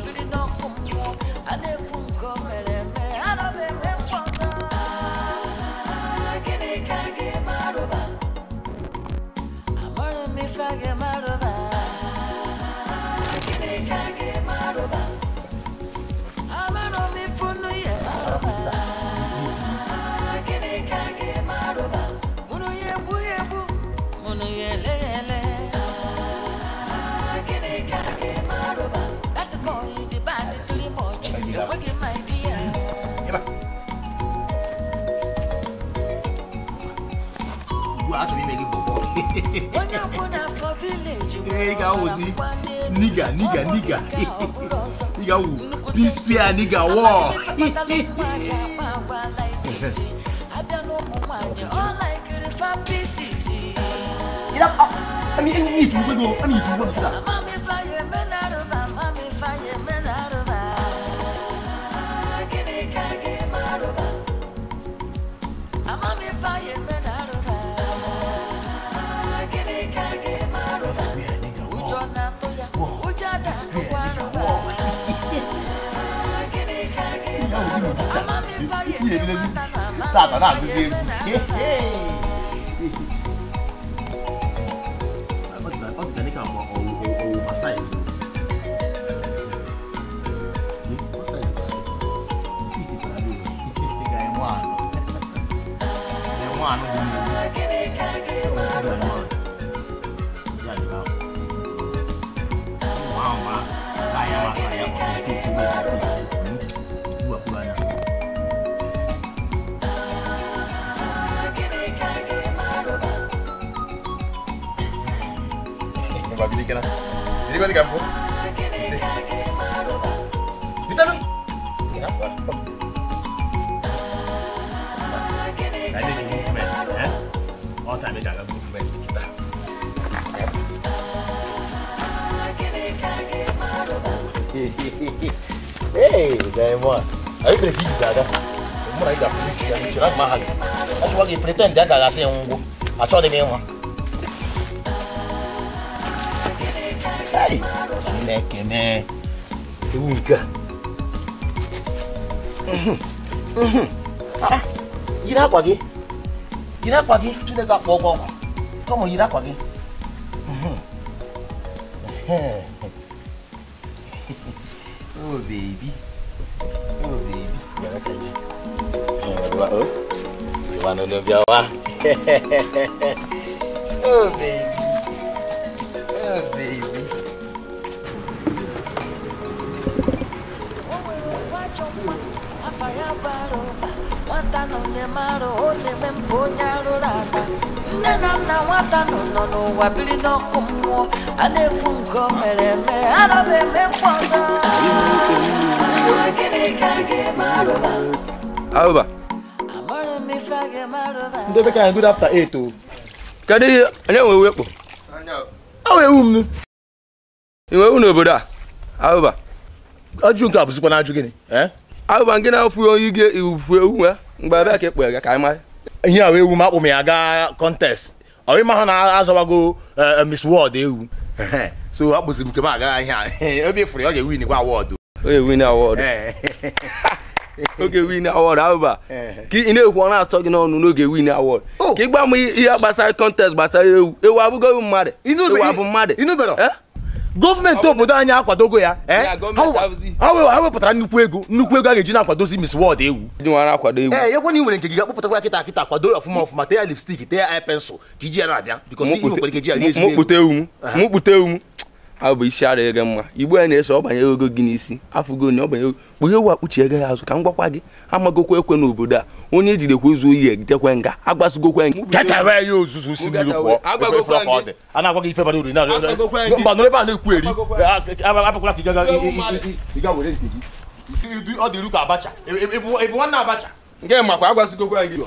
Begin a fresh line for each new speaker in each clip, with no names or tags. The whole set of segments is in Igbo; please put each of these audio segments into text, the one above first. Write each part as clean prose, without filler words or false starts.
biri n'ọkụ mmụọ a na-ekwu nke o mere eme araba eme mkpọzọ. Gịnị ka a ga-eme arụba? Amara m ife a ga-eme arụba. Gịnị ka a ga-eme arụba? Amara m ife unu ya eme arụba. Gịnị ka a ga-eme arụba? Unu ya egbu ya egbu, unu ya ele ya ele. Gịnị ka a ga-eme arụba? That boy is bad too much. Enweghị m idea.
Ugbu a achọrọ ime gị bọbọ.
Onye ọbụla afọ village
Ee, ị ga-awụzi
mgbali elu.
nigga, nigga,
Ọ bụghị
nigga.
nke a, ọ bụrụ ọzọ.
Ị ga-awụ P-Square nigga wọ.
Abịa n'ụmụ nwaanyị, ọ laikiri fa pieces.
Ami enyi itu ugbo, ami itu ugbo kita.
Mami fire menarụba, mami fire menarụba. Gịnị ka a ga-eme arụba? Amami fire menarụba. Gịnị ka a ga-eme arụba? Ụjọ na-atụ ya, ụjọ ada-atụkwa arụba. Gịnị ka a ga-eme arụba? Amami fire menarụba, amami
Tata na-agụzi
fire
egwu.
menarụba.
Ọ dị ka dịka ọ oversize. Ga-enwe anụ. Ga-enwe anụ dị nnukwu.
Gịnị ka a ga-eme arụba?
Ya dị ahụ. Ụmụ ahụ ma ka ya ma ka ya ma ugbu a kwuru anya.
Gịnị ka a ga-eme arụba?
Ngwa bido ikena. Bido ka mbụ.
Gịnị ka a ga-eme arụba?
Bido nụ.
Gịnị
Ka
ka
anyị
a
na-ege
ga-eme
movement,
arụba?
eh? Ọ taa anyị ga-aga movement kịta.
Gịnị ka a ga-eme arụba?
Hey, Diamond. Anyị kpere ka ijizi aga. Mụ na ị ga-afụ isi ya n'uche, na aha gị. A sịkwa gị pretend a gaghị asị ya ngwụ. Achọghị m ịnwa. Hey, Chineke mee. Ewu nke a. Ah, yiri akwa gị. Yiri akwa gị. Chineke akpọ ụgwọ ọgwụ. Come on, yiri akwa gị. Oh baby. Oh baby. Bịara ka ji. Oh. Bịawa n'ụlọ bịawa. Oh baby. Oh baby.
O nwere ofu ajọ nwa, afa ya bụ Arụba. Nwata nọ na-eme arụ, ọ na-eme mpụ onye arụrụ aka. Nne na nna nwata nọ nọ n'ụwa biri n'ọkụ mmụọ a na-ekwu nke o mere eme araba eme mkpọ ọzọ. Gịnị ka a ga-eme arụba?
Arụba.
Amara m ife a ga-eme arụba.
Ndị be ka anyị good after 8 o.
Kedu ihe onye nwe wekpo?
Ọ ewu m nụ.
Ị nwe ewu n'obodo a? Arụba.
Ajụ nke a bụzikwa na ajụ gịnị? Eh?
Arụba nke na-afụ onye ige iwu ewu nwe mgbe ebe ka ekpo ya ka anyị mara.
Ihe a ewu m akpụ m ya gaa contest. Ọ ịma ha na-azọwago Miss World ewu. So akpụzi m nke m aga ihe a. Ebe ifuru ya ọ ga-ewin gwa award.
Oge win award. Oge win award Arụba. Ka ị na-ekwu ọ na-asọ gị n'ọnụ n'oge win award. Ka ị gba m ihe gbasara contest gbasara ewu. Ewu abụgo mmadụ. Ewu abụ mmadụ.
Ịnụbero? Gọọmenti obodo anyị akwadogo ya. Ha wepụtara nnukwu ego a ga-eji na-akwadozi Miss World ewu. Ee, ya kwana ị nwere nke gị ga-akpọpụtakwa kịta kịta kwado ya ọfụma ọfụma, tee ya lipstick, tee ya eye pencil ka iji ya na-abịa because ị nwekwara ike ji ya rie ezigbo ego.
Mụ kpute ewu m. Abụ isi ara gị mma. Igbo ya na-eso ọ banye ego gị n'isi. Afụgo na ọ banye ego. Kpughe ewu akpuchi ego ya azụ ka m gwakwa gị. Amagokwa ekwe n'obodo a. Onye ejidekwa ezu oyi egitekwe nga. Agbasugokwe nga.
Getawe ya ozuzu si mmiri pụọ. A na-agwa gị ife bara uru na mba nọrọ ebe a na-ekwu eri. Abakwala ka ị ga were nke gị. Ọ dị iru ka Abacha. Ị bụ nwanne Abacha.
Nke makwa agwasigokwa gị.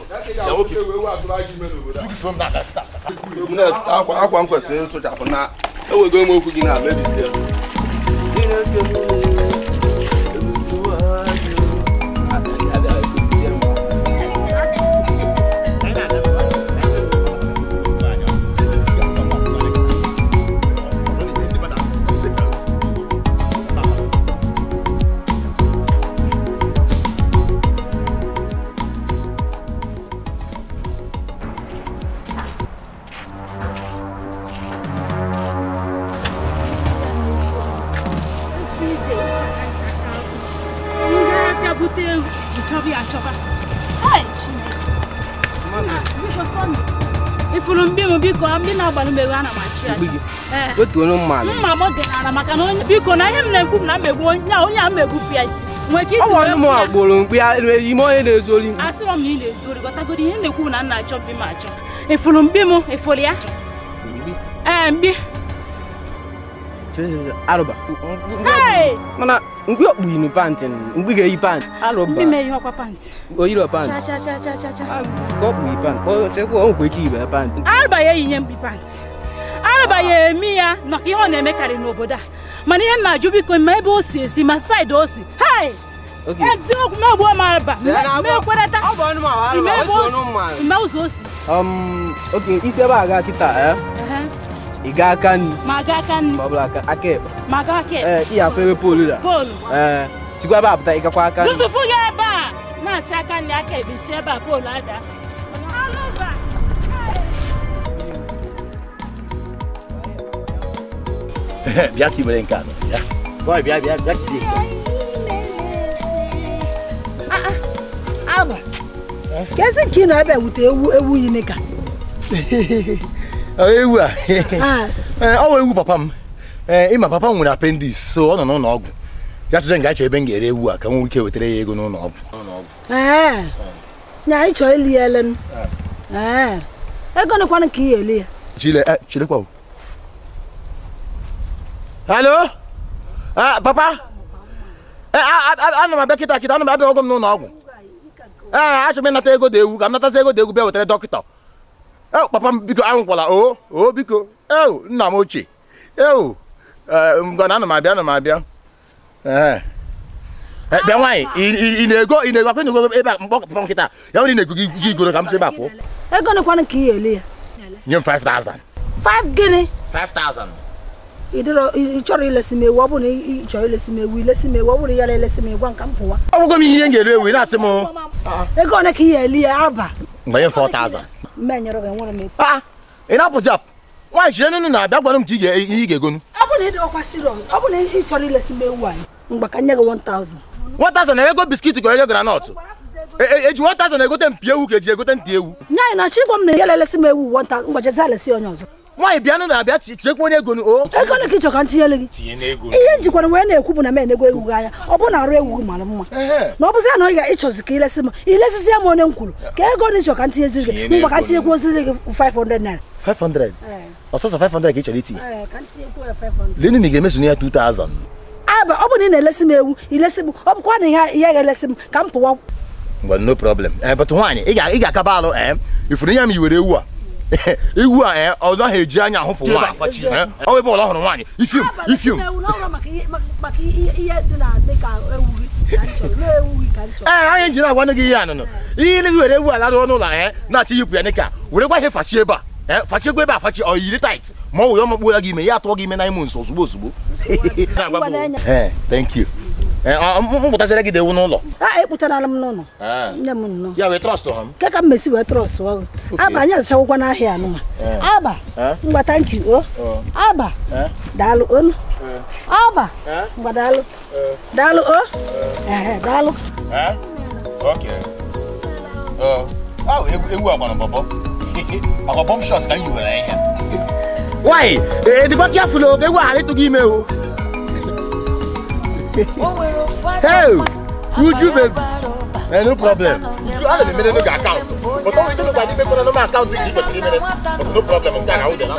Akwa m kwesịrị nsụchapụ na ewego m okwu gị na mebisie.
chọba ya achọba. Hey, Chineke. Biko Sọnde. Ifuru mbi m biko ndị na-agbalụ m ego ana m achị achị.
Otu onye mma
mma m dị n'ala maka na onye biko na ihe m na-ekwu m na mmegbu onye onye a mmegbu pịa isi. Nwee ike isi
ọ bụ mụ agboro mkpi ime onye na-ezu ori.
Asịrọ m na ị na-ezu ori ghọtagoro ihe m na-ekwu na nna achọ mbi m achọ. Ifuru mbi m ifuru ya? Ee mbi.
Arụba. Mana mkpi okpu inu pantị mkpi ga-eyi pantị. Arụba.
Mbi m eyi ọkwa pantị.
O yiri pantị.
Cha cha cha cha cha.
Ka ọ kpu pantị. O chekwa o nkwe ike ibe pantị.
Arụba ya eyinye mkpi pantị. Arụba ya emi ya maka ihe ọ na-emekarị n'obodo a. Mana ihe m na-ajụ biko ma ebe o si esi ma saịdị o si. Hey! Eziokwu m egbuo m arụba. M ekwereta.
Ọ bụ ọnụ m arụba.
Ime ụzọ o si.
Okay, isi ebe a ga kịta eh? Ị ga aka nri.
Ma ga aka nri.
Ma ọ bụla aka ekpe.
Ma ga aka ekpe.
Ee, ị afọ ebe poolu da.
Poolu.
Ee, sikwa ebe a pụta ị gakwa aka nri.
Zụzụpụ ya ebe a na-asị aka nri aka ekpe si ebe a poolu ada. Alụba.
Bịa ka i were nke a. Bịa. Boy, bịa bịa bịa ka i.
Aba. Kezi nke ị nọ ebe wute ewu ewu yi ka.
Ewu a. Ọ wụ ewu papa m. Ịma papa m nwere appendix so ọ nọ n'ụlọ ọgwụ. Ya sịze nga achọ ebe m ga-ere ewu a ka m nwee ike wetara ya ego n'ụlọ ọgwụ.
Ee. Nya ị chọọ ili ya elen. Ee. Ego nekwanụ ka ị eli ya.
Chile, chilekwa. Hello? Papa? Ana m abịa kịta kịta ana m abịa ọgwụ m n'ụlọ ọgwụ. Achọrọ m ịnata ego dị ewu ka m natazi ego dị ewu bịa wetara dọkịta. Papa m biko anwụkwala o o biko nna m ochie ngwa ana m abịa ana m abịa. Bịa nwaanyị ị na-ego ị na-ego akwa ego ebe a mkpọ papa m kịta ya nwere ị na-ego gị igoro ka m si ebe a pụọ.
Ego nekwanụ ka ị eli ya.
Nye m 5000.
5 gịnị?
5000.
Ị chọrọ ilesi m ewu ọ bụrụ na ị chọrọ ilesi m ewu ilesi m ewu ọ bụrụ ya elesi m ịgwa nka m pụwa.
Ọ bụgo m ihe m ga-ere ewu ị na-asị m
ego ole ka ị eli ya aba.
Mgbe nye m 4000.
Mme nyere gị enwere m ego.
Ị na-apụzi apụ. Nwaanyị chere nnu na-abịa gwara m ka ihe ị ga-egonu.
Ọ bụrụ na ị dịkwa serious ọ bụrụ na ị chọrọ ilesi m ewu anyị mgbe ka nye gị 1000.
1000 na ego biskit ka ego granọt. Eji 1000 egote mpi ewu ka eji egote ntị ewu.
Nye anyị na-achọ ịgwa m na ya elesi m ewu 1000 mgbe jezi alesi onye ọzọ.
Nwaanyị bịanụ na-abịa tinyekwa onye ego o.
Ego ole ka ị chọrọ ka m tinyere gị? Ihe njikwara wee na-ekwu bụ na m enego ewu gị anya ọ bụrụ na arụ ewu gị mara mma na ọ bụzi ya na ọ ga-ịchọzi ka ilesi m ilesizi ya m onye m kwuru ka ego dị chọrọ ka m tinyeziri gị mgbe ka m tinyekwa oziri gị 500 naira.
500? Ọsọsọ 500 ka ị chọrọ itinye?
Ka m tinyekwa ya 500.
Lenu na ị ga-emezu ya 2000.
Aba ọ bụrụ na ị na-elesi m ewu ilesi m ọ bụkwa na ihe ga-elesi m ka m pụwa.
Ngwa no problem. But nwaanyị ị ga-akaba alụ ifuru ya m iwere ewu a. Ewu a ọ naghị eji anya ahụ fụ nwaanyị. Ọ ebe ọla hụrụ nwaanyị ifium ifium. Anyị ji na-agwa gị ihe anụnụ ihe ndị were ewu ala rụọ n'ụlọ na-achọ yipụ ya n'ịka werekwa ihe fachi ebe a fachiekwa ebe a fachi ọ yiri tight ma ọ wụ ya ọmakpuola gị ime ya atụọ gị ime na ime nso ozugbo ozugbo. Thank you. M pụtaziri gị ewu n'ụlọ.
Ekpụtarala m n'ụlọ. Nne m nnọọ.
Ya wee trọst ha m.
Ke ka m mesi wee trọst ọgụ. Aba anyị azụchawụkwa n'ahịa anụma. Aba ngwa thank you o. Aba daalụ onu. Aba ngwa daalụ. Daalụ o. Daalụ.
Okay. Ewu agbara mbọbọ. Maka bomb shot ka anyị were ihe. Why? Dịkwa careful o, ewu aghara ịtụ gị ime o. Hey, Uju baby. No problem. You are the minute account. But all we do is make no account but no problem. I'm gonna hold it.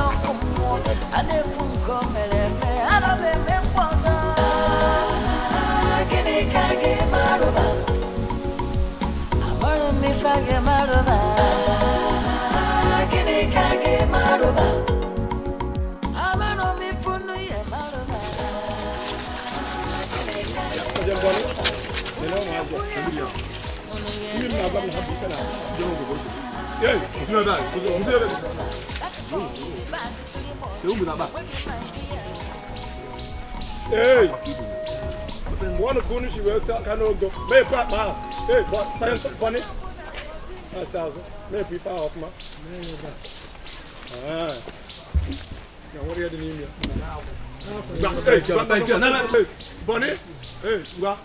Hey, one corner she worked out, can go. May put my hey, but science funny. 5,000. May be far off, ma. Ah, now what are you doing here? Hey, Bonnie. Hey, go.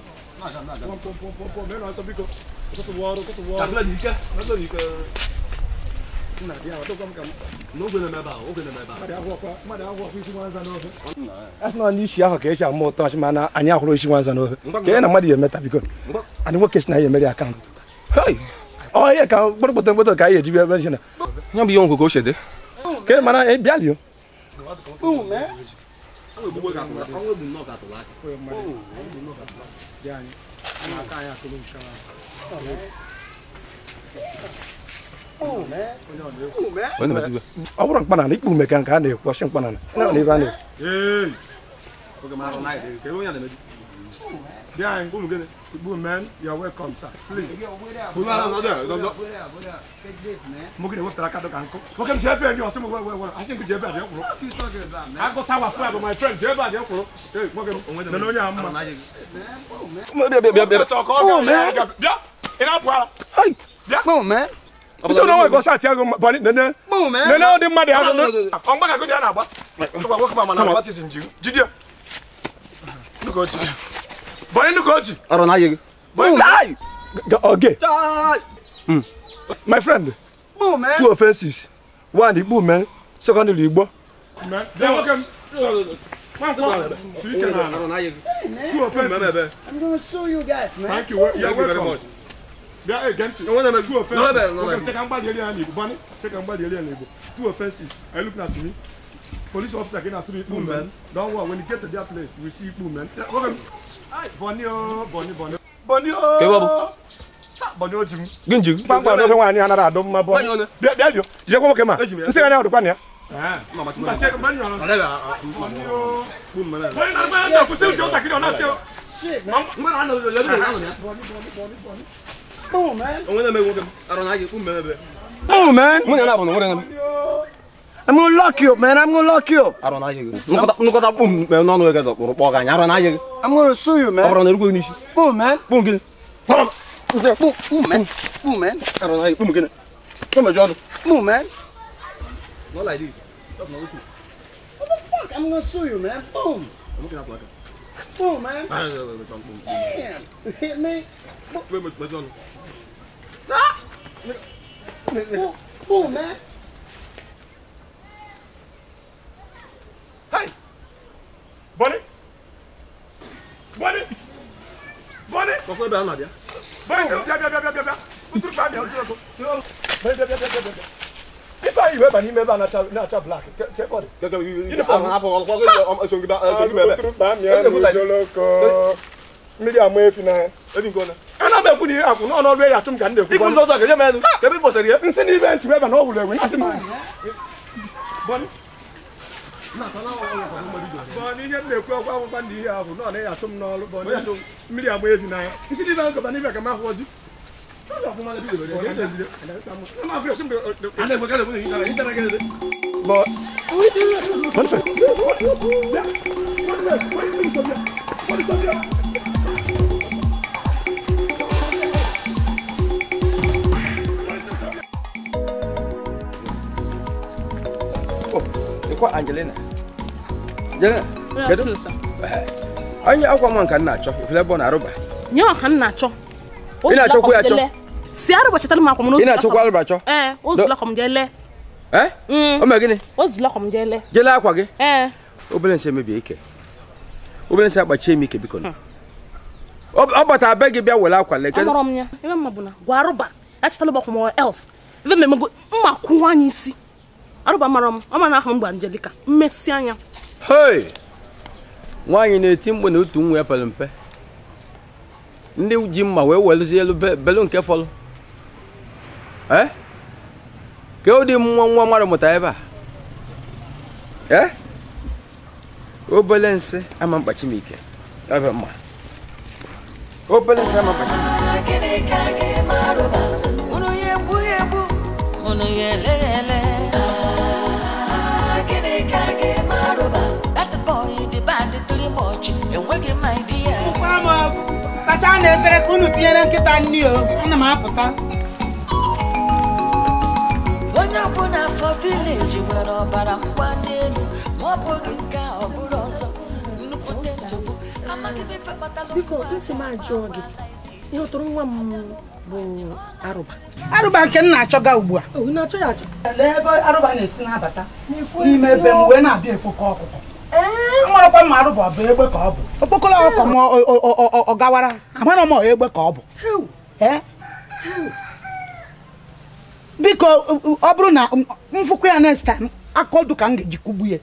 Asị na isi ahụ ka esi ama ụtọ achị mana anyị ahụrụ isi nwanza n'ofe ka ya na mmadụ ya emeta biko anyị nwoke si na ya emeri akaụntụ ọ ihe ka mkpụrụkpụta mkpụta ka anyị eji ebe nshi na
ya bụ ihe nkụ ka o shede
ka mana ị bịa lio ọ bụrụ mkpanana ikpu ume ka nke a na-ekwu ọchị mkpanana na ebe a na-ekwu. Isi na nwe gosi achi agụ bani nene nene ọ dị mmadụ ahụ ọ mgba ka gị na-agba nwoke ma na baptizim ji jide nnukwu oji bani nnukwu oji
ọrụ na ayị
gị okay my friend, two offenses. One Igbo man, secondly Igbo.
Two offenses. I'm gonna sue you guys, man.
Thank you. You're welcome. Two offenses. Are you looking at me? Police officer can ask me, man. Don't worry, when you get to their place, we see Igbo man. Bonnie, Bonnie, Bonnie. Bonnie, Bonnie, Jim. Ginju. Bangwa no nwa ani anara adom ma bo. Bia bia dio. Je ko ke ma. Nse ga na odukwa na ya. Ah. Ma che Bonnie no. Bonnie o. Bonnie na ba na ku se jo takiri ona se.
Ma na no yo na no.
Bonnie.
Boom, man.
Oh, man.
I'm gonna lock you up, man. I'm gonna lock you up. I'm gonna sue you, man. Boom, man. Boom, man. Boom, man. Boom, man. Boom, man.
Not like this.
What the fuck? I'm gonna sue you, man. Boom. Boom, man. Damn. You hit me. Boom, boom, man.
Hey, Bonnie, Bonnie, Bonnie. Bonnie, if I ever na black, uniform. Mmiri ama efi na ana m ekwu na ihe akwụ n'ọnụ ọrụ ya atụ m ka ndị ekwu nsị na ibe ntị ebe na ọ hụrụ enwe asị m Bonnie Bonnie ihe m na-ekwu ọkwa akwụkwọ ndị ihe ahụ nọ na ya atụ m n'ọrụ Bonnie mmiri ama efi na ya nsị na ibe nkọba n'ibe ka m ahụ ọjị
Kwa Angelina. Angelina. Kedu? Onye akwa nwa nka na-achọ, ifele bụ na arụba.
Nye ọha na-achọ.
Ị na-achọkwa ya achọ?
Si arụba chetara m akwa m n'otu.
Ị na-achọkwa arụba achọ?
Ee, ozula ka m jee lee.
Eh? O mee gịnị?
Ozula ka m jee lee.
Jee lee akwa gị?
Ee.
Obere nsị emebie ike. Obere nsị agbachie m ike biko. Ọ bata be gị bịa were akwa lee.
Amụrụ m ya. Ebe mma bụ na gwa arụba achetala m akwa m else. Ebe mmemme mma kwụwa anyị isi. Arụba mara m, ọ ma na ahụ m bụ Angelika, mmesi anya.
Hey! Nwaanyị na-eti mkpu na otu nwa ya pere mpe. Ndị ji mma wee welụzie elu belu nke fọlụ. Eh? Ka ụdị nwa nwa mmadụ mụta ebe a.
Eh? Obele nsị ama mkpachi m ike. Ebe mma. Obele nsị ama mkpachi m ike.
Sacha na efere ka unu tinyere nkịta nri o, ana m apụta.
Onye ọbụla afọ vileji nwere ọbara mgbali elu, ma ọ bụghị nke a ọ bụrụ ọzọ, nnukwute nsogbu, amaghị m ife kpatara.
Biko, ntị m ajụọ gị.
Ihe ụtụrụ nwa m bụ arụba.
Arụba nke m na-achọga ugbu a.
O na-achọ ya achọ.
Lee ebe arụba na-esi na-abata n'ime ebe m wee na-abịa ekpokọ ọkụkọ. Amarakwa m arụba ọ bụ egbe ka ọ bụ. Okpokolo ọkụkọ m ọ gawara. Amara m egbe ka ọ bụ. Biko ọ bụrụ na mfụkwa ya next time akọdụ ka m ga-eji kugbu ya.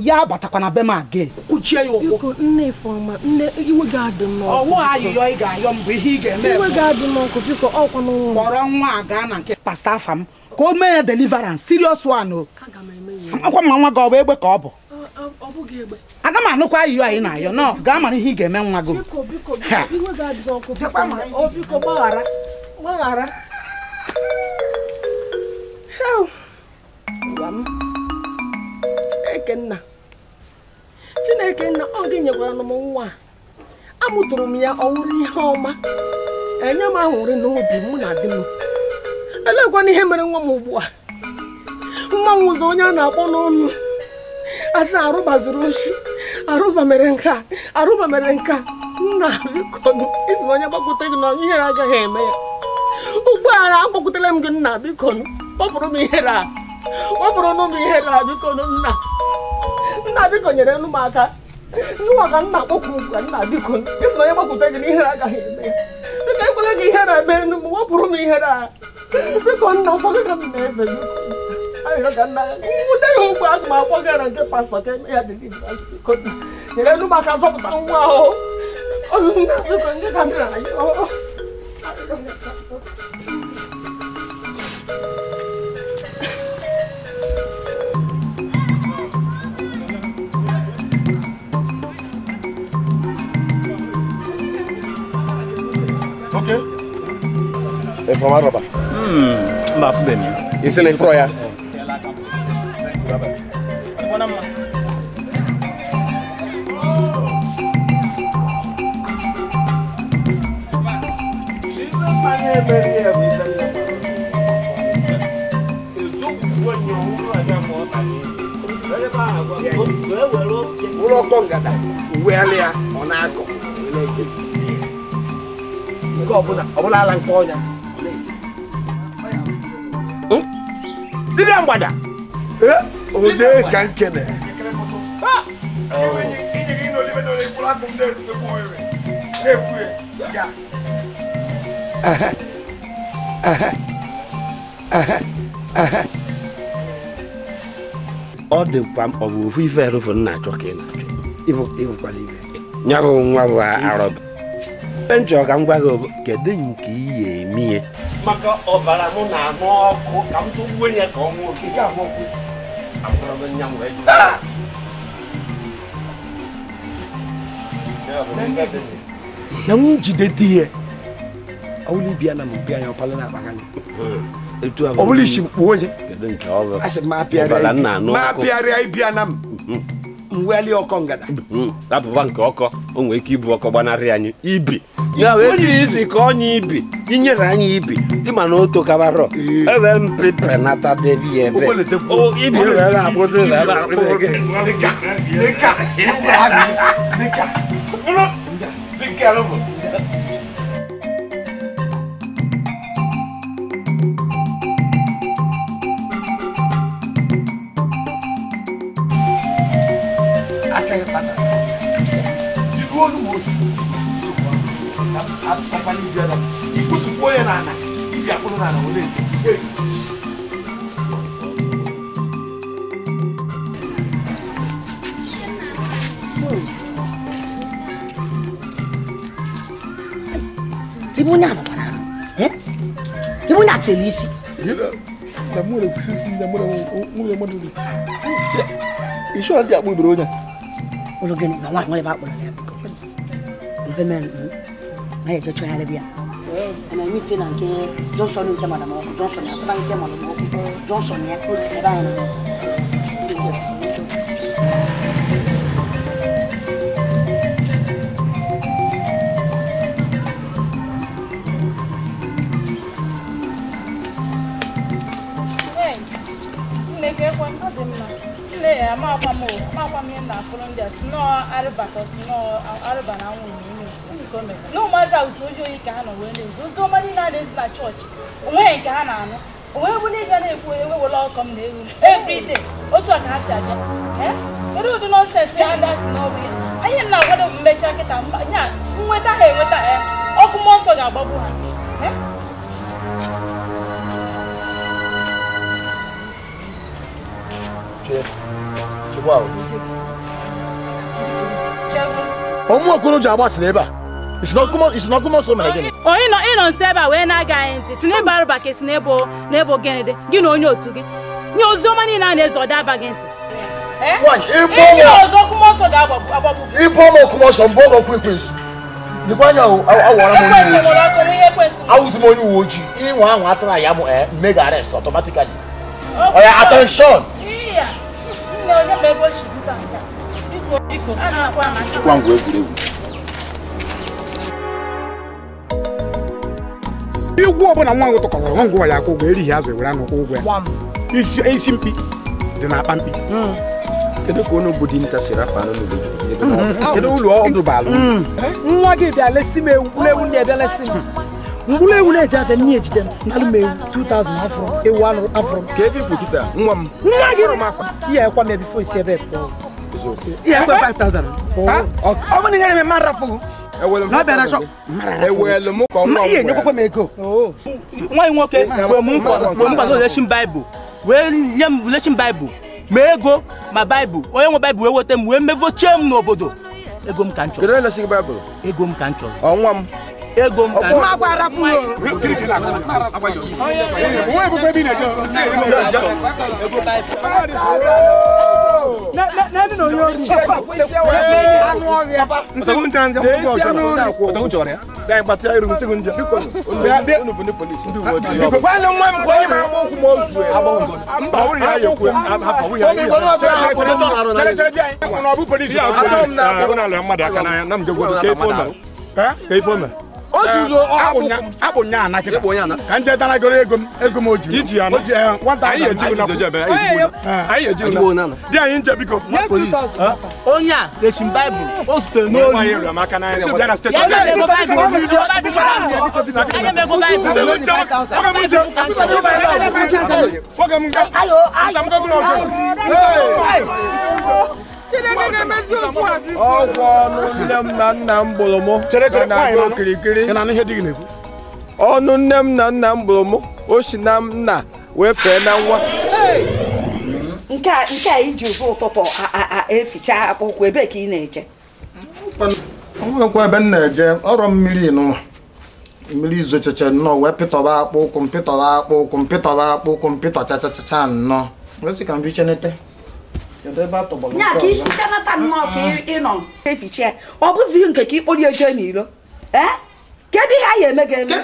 Ya abatakwa na be m aga. Kuchie ya ụkwụ.
Biko nne Ifeọma, nne iwe ga-adị n'ọkụ.
Ọwụ ayịyọ ị ga-ayọ m bụ ihe ị ga-eme.
Iwe ga-adị n'ọkụ biko ọkwa n'ụlọ.
Kpọrọ nwa a gaa na nke pastọ Afam ka o mee ya deliverance serious one o.
Aga m eme ya.
Amakwa m ma nwa gị ọ bụ egbe ka ọ bụ.
Ọ bụghị egbe.
Aga m anụkwa ayịyọ anyị na-ayọ nọ gaa mara ihe ị ga-eme nwa gị.
Biko biko biko iwe ga-adị n'ọkụ biko. O biko gbaghara. Gbaghara. Ụwa m. Chineke Chineke nna ọ gị nyekwara m nwa a. Amụtụrụ m ya ọ wụrụ ihe ọma. Enye m ahụrị n'obi mụ na di m. Elekwana ihe mere nwa m ugbu a. Nwa m ụzọ onye a na-akpọ n'ọnụ. Asị arụba zuru oshi. Arụba mere nke a. Arụba mere nke a. Nna biko isi na onye gbakwute gị na ihere agaghị eme ya. Ugbu a na agbakwutela m gị nna biko kpọpụrụ m ihere a. Kpọpụrụ m ihere a biko nna. Nna biko nyere nụ m aka. Nwa ka nna kpọkwu ugbu a nna biko isi na onye gbakwute gị na ihere agaghị eme ya. Biko ekwela gị ihere eme nụ m wepụrụ m ihere a. Biko nna ụfọdụ ka m na-efe biko. Arịrịọ ka nna nwute ya ugbu a sị m akpọ gị na nke pastọ ka eme ya deliverance biko nyere nụ m aka zọpụta nwa ahụ. Nna biko ndị ka m na-ayọ.
Okay. Ifeọma arụba.
Mba afụbeghị m ya.
Isi na ifụrọ ya.
Ụlọ ọkọ ngada uwe ya ọ na-akọ nke ọbụla ọbụla ala nke ọnya
dibịa mgbada
ode ka nkene
ọ dịkwa ọ bụ ofu ife erụfụ nna achọ ka ị na-achọ ịbụkwala ibe ya bụ nwa bụ arọba nchọ ka m gwa gị kedu nke iyi eme ihe maka ọbara m na-anụ ọkụ ka m tụgbuo ya ka ọ nwụọ
na m jide di ya ọwụla ibia na m bịa ya ọpala na-akpa anya ọbụla isi m kpuo onye asị m apịarịa ibia na m mweli ọkọ ngada
abụba nke ọkọ o nwere ike ibu ọkọ gbanarị anyị ibi ya wee ji isi ka onye ibi inyere anyị ibi ịma na oto kabarọ ebe mpepe nata debi ebe ibi were akwụsị
Ibu na tselisi.
Na mu le kusisi na mu le madu. Isho ndi akpu ibere onye.
Olo gini na nwa nwa ba akpu na ya biko. Ife men na ya jocho ya le bia. Na ni te na nke Johnson nke madam ọkụ Johnson ya sọ nke madam ọkụ Johnson ya ebe anyị nọ.
gọọmenti na ụmụazị ahụ so oji oyi ka ha nọ wee na-ezu ozi ọma niile a na-ezi na chọọchị onweghị nke ha na-anụ onwe bụ na ịga na-ekwu ewewela ọkọ m na ewu m everyday otu a ka ha si abịa kedu ụdị nọnsensị ha ndị asị n'ọbụ ya anyị na-akwado mmecha kịta nya nweta ha enweta ọkụ mmụọ nsọ ga-agbagbu ha.
Ọmụ okoro ji agbasịrị ebe a isi na ọkụ mmụọ mere gịnị?
Onye nọ nso ebe a wee na-aga anyị ntị si n'ebe arụba ka esi n'ebo gịnị dị gị na onye otu gị nye ozi ọma niile a na-ezo ọda aba gị ntị.
Ịbụ ọma ọkụ mbụ ọgọ ọkụ ekwensu dịkwa anya awara m onye uwe ojii awụzi m onye uwe ojii ịnwa anwa atara ya m mega arrest automatically. Oya attention. Chukwa ngwa egwuregwu.
Igwu ọbụla nwa ngụ tụkọrọ nwa ngụ ya akwụ ụgwọ erighị azụ ewere anụ kwụ ụgwọ ya. Isi mkpi dị n'akpa mkpi.
Kedu ka onye obodo nta siri afọ anụ n'obodo? Kedu ụlọ ọdụ balụ?
Nwa gị bịa lesi m ewu na-ebịa lesi m. Mkpụrụ ewu na-eji aja nne ejide m alụ m ewu 2000 afọ ewu anụ afọ.
Ka ebe ikwu kịta nwa m.
Nwa gị ihe ekwa m ebifo isi ebe pụọ.
Ihe ekwe 5000. Ọ bụ na ihe na-eme mara fụ. Na bịara shop.
Ewelu m ka nwa m.
Ihe nyekwakwa m ego.
Nwa nwoke wee m nkwa leshin Bible. Wee nye m leshin Bible. Ma ego ma Bible onye nwe Bible wee weta m wee mevochie m n'obodo. Ego m ka m chọrọ.
Kedu onye leshin Bible?
Ego m ka m chọrọ.
Ọ nwa m.
Ego m ka m chọrọ.
Ka ndị danagoro ego m ego m oji iji ya anyị eji dị anyị nje biko
onye a leshin Bible o zutere n'olu
Ọgwụ ọnụ nne m na nna m gbụrụ mụ okirikiri ọnụ nne m na nna m gbụrụ mụ o si na nna wee fee na nwa.
Nke a iji ụzọ ụtụtụ eficha akpụkwụ ebe ka ị na-eje?
Ọnwekwa ebe m na-eje ọrọ mmiri nụ mmiri izocheche nnọọ wee pịtọba akpụ ụkwụ m pịtọba akpụ ụkwụ m pịtọba akpụ ụkwụ m pịtọ chachachacha nnọọ wee ka m bichenete.
Nya ka ifichanata nnọọ ka ị nọ eficha ọ bụzighị nke ka ịkpọrọ eje n'iro. Kedu ihe a ga-eme ga-eme?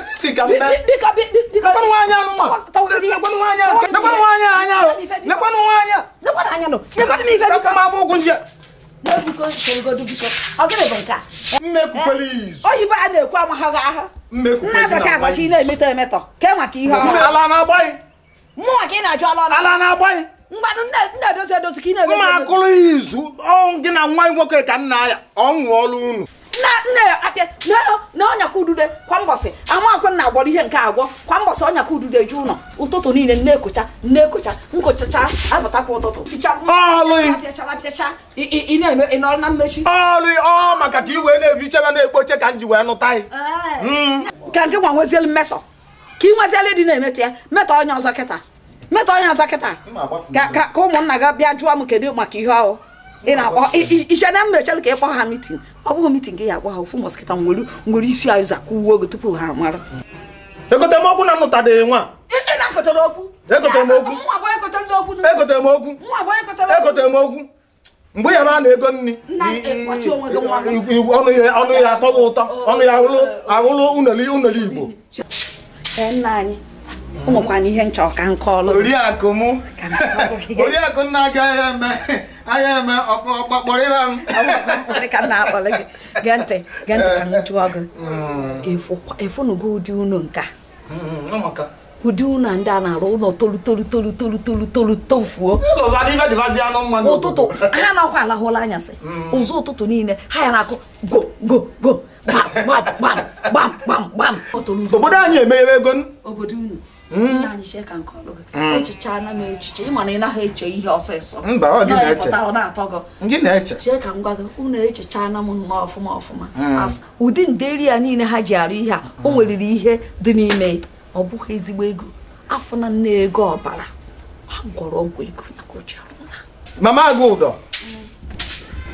Oyibo a na-ekwu amaghị ahụ nna azacha azacha ị na-emetọ emetọ ke maka ihe mụnwa ka ị na-ajụ ala
na-agbaghị
mgbanụ nna edozi edozi ka ị na-eme
mma akụrụ izu ọ gị na nwa nwoke ka nna ya ọ nwụọla unu
nna ya apịa na ọnyaka udude kwa mbọsị amakwe na agwọrọ ihe nke agwọ kwa mbọsị ọnyaka udude ju ụlọ ụtụtụ niile nne-ekocha nne-ekocha nkochacha apụtakwa ụtụtụ pịachara pịacha ị na-eme ị nọrọ na mmechi
ọlụ ọ maka ka i wee na-ebichebe na-ekpoche ka m ji wee nụta ya
ka nke nwa nwezielu mmetọ ka ị nwezielu dị na-emetọ ya metọ onye ọzọ kịta metọ onye ọzọ kịta ka ụmụnna gị bịa jụọ m kedu maka ihe ahụ ị na-akpọ iche na m echere ka ị kpọọ ha mitin ọ bụghị mitin gị ya akpọ ha ofu mọskịta nwere isi azụ akwụwuo oge tupu ha amara.
Egote m okwu na nnụtadịghị nwa.
Ị na-akọtara okwu.
Egote m okwu. Egote m okwu. Egote m okwu. Mgbe ya na ego nni ọnụ ya atọghị ụtọ ọnụ ya ahụlụ uneli Igbo.
Nna anyị ụmụkwana ihe nchọ ka nke ọlụ.
Oriakụ mụ oriakụ nna agaghị eme anya eme ọkpọkpọrịra m.
Ka nna akpọrọ gị gee ntị gee ntị ka m jụọ gị efunugo ụdị unu nke a ụdị ụlọ ndị a na-arụ ụlọ tolu tolu tolu tolu tolu tolu tofuo ụtụtụ ha nakwa alahụla anyasị ụzọ ụtụtụ niile ha ya na-akụ go go go gbam gbam gbam gbam gbam.
Obodo anyị emeghere ego
obodo unu. Anyị chee ka nke ọlụ gị. Echicha na m echiche ịma na ị naghị eche ihe ọsịsọ.
Mba, ọ gị na-eche.
Ọ na-atọ gị.
Gị na-eche.
Chee ka m gwa gị, unu echicha na m nnọọ ọfụma ọfụma. Ụdị nderi ya niile ha ji arụ ihe a, o nweriri ihe dị n'ime. Ọ bụghị ezigbo ego. Afọ na nne ego ọbara. Ha gwọrọ ọgwụ ego ya ka o ji arụ na.
Mama Agụdọ.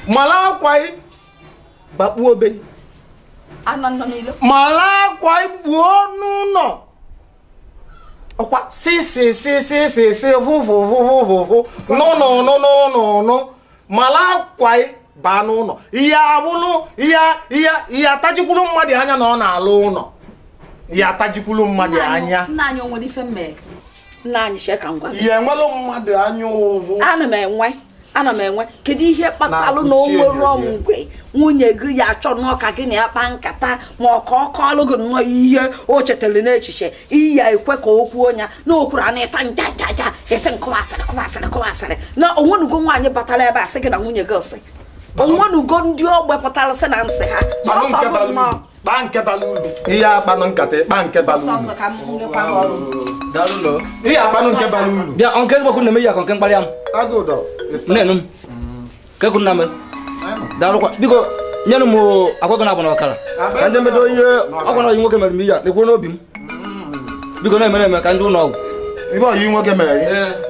Mala akwa ị bakpuo obe.
Anọ nọ n'ilo.
Mala akwa ị gbuo n'ụlọ. Ọkwa si si si si si si vu vu vu vu vu vu no no no no no no mala akwa ị baa n'ụlọ ihe abụlụ ihe ihe ihe atajikwuru mmadụ anya na ọ na-alụ ụlọ ihe atajikwuru mmadụ anya.
Nna anyị o nwere ife mmee. Nna anyị chee ka m gwa gị.
Ihe enwelụ mmadụ anya ụvụ.
Ana m enwe kedu ihe kpatalụ na o nwere mgbe nwunye gị ya achọ nnọọ ka gị na ya kpaa nkata ma ọ ka ọ kọọlụ gị nnọọ ihe o chetara n'echiche iya ekwe ka o kwuo ya na o kwuru ana ịta njajaja esi nkụwasịrị kụwasịrị kụwasịrị na onwenugo nwaanyị batara ebe a sị gị na nwunye gị sị onwenugo ndị ogbe pụtara sị na nsị ha
kpaa nke bara uru ihe akpanụ nkata ịkpa nke bara uru ihe akpanụ nke bara uru
bịa nke ezigbo na-eme ya ka nke mkparị m
Agụdọ
nne m ke kwuru na m daalụkwa biko nyenụ m akwa ego na-abụ na ọkara ka ndị mbedo ihe ọgwa na oyi nwoke mere m ihe a na-ekwu n'obi m biko na-emere eme ka ndị ụlọ ọgwụ
ibe oyi nwoke mere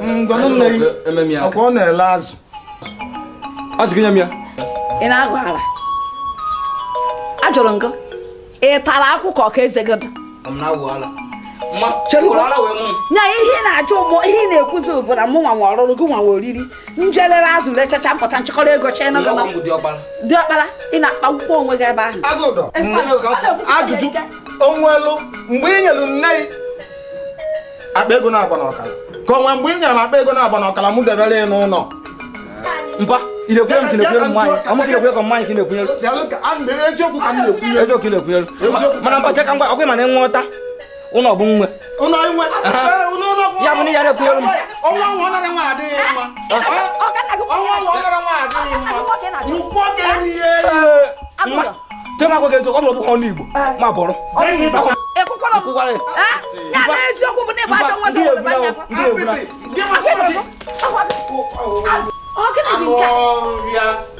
ngwanụ nne gị ọkwa ọ na-ele azụ
azụ gị nye m ya
ị na-agụ ara ajụrụ ngụ ị tara akwụkwọ ka eze gị dị nya ihe ị na-ajụ ụmụ ihe ị na-ekwuzi bụ na mụ nwa nwe ọrụrụ gị nwa nwe oriri njelere azụ rechacha mpụta nchịkọrọ ego chee n'oge diọkpara ị na-akpagbukwa onwe gị ebe ahụ.
Agụdọ ajụjụ onwelu mgbe ị nyere nne gị akpa ego na-agba n'ọkara ka onwe mgbe ị nyere m akpa ego na-agba n'ọkara mụ debere ya n'ụlọ
mpa ị na-ekwunyere m ka ị na-ekwunyere mmanya ọ mụ ka ị na-ekwunyere ka mmanya ka ị na-ekwunyere
eziokwu ka m na-ekwunyere
eziokwu ka ị na-ekwunyere mana mpa cheka ngwa ọkwa ma na enweta ụlọ bụ nwe
ụlọ nwe
ya bụ na ya na-ekwunyere m
ọnwa nwa ọ nara nwa adịghị mma ọnwa nwa ọ nara nwa adịghị mma nnukwu oge erighị
mma chema agwa gị eziokwu ọ bụrụ ọnụ Igbo ma bọrọ
ya na eziokwu bụ na ịgba ajọ nwa